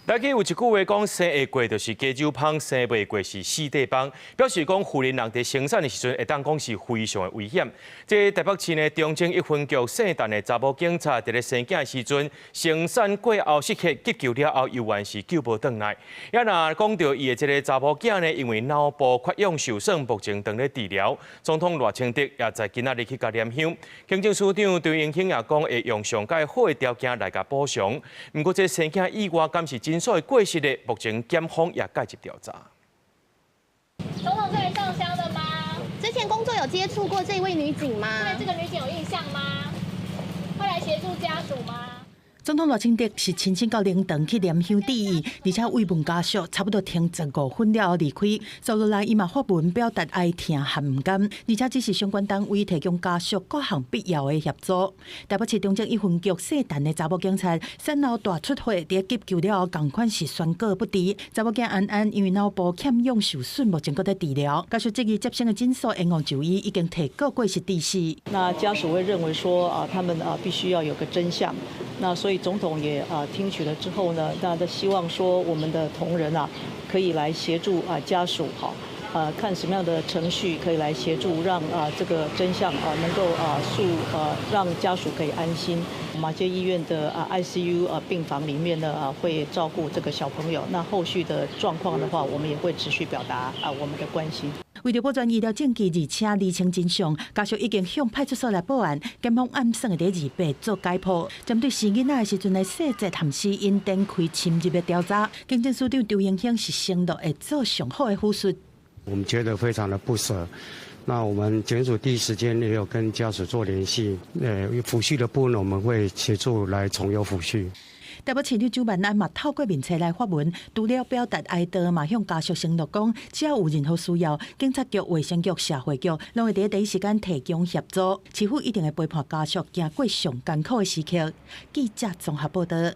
大家有一句話講，生會過就是加州芳，生袂過是四塊枋，表示講婦人佇生產的時陣，會當講是非常的危險。這台北市呢，中正一分局姓陳的查某警察，佇咧生囝的時陣，生產過後失血急救了後，猶原是救無轉來。也若講著伊的這个查某囝呢，因為腦部缺氧受損，目前正咧治療。總統賴清德也在今仔日去共念香。警政署長張榮興也講，會用上蓋好的條件來共補償。毋過這生囝意外，敢是診所的過失的？目前檢方也介入調查。總統是來上香的嗎？之前工作有接觸過這位女警嗎？對這個女警有印象嗎？會來協助家屬嗎？總統賴清德是親身到靈堂去念香致意，而且慰問家屬，差不多停15分了後離開。接落來，伊嘛發文表達哀痛和毋甘，而且指示相關單位提供家屬各項必要的協助。台北市中正一分局姓陳的查某警察，產後大出血，佇急救了後，仝款是宣告不治。查某囝安安因為腦部欠氧受損，目前閣佇治療。家屬質疑接生的診所延誤就醫，已經提告過失致死。那家屬會認為說啊，他們啊必須要有個真相。那所以總統也啊聽取了之後呢，那他希望說我們的同仁啊可以來協助啊家屬哈，啊看什麼樣的程序可以來協助讓啊這個真相啊能夠啊速啊讓家屬可以安心。馬偕醫院的啊 ICU 啊病房裡面呢啊會照顧這個小朋友。那後續的狀況的話，我們也會持續表達啊我們的關心。為著保全醫療證據，而且釐清真相，家屬已經向派出所來報案，檢方按算會佇28做解剖。針對生囡仔的時陣的細節和死因展開深入的調查。警政署長張榮興是承諾會做上好的輔述。我們覺得非常的不捨。那我們警署第一時間也有跟家屬做聯繫，撫恤的部分我們會協助來從優撫恤。台北市長蔣萬安嘛透過面冊來發文，除了表達哀悼，嘛向家屬承諾講，只要有任何需要，警察局、衛生局、社會局攏會佇第一時間提供協助。市府一定會陪伴家屬行過上艱苦的時刻。記者綜合報道。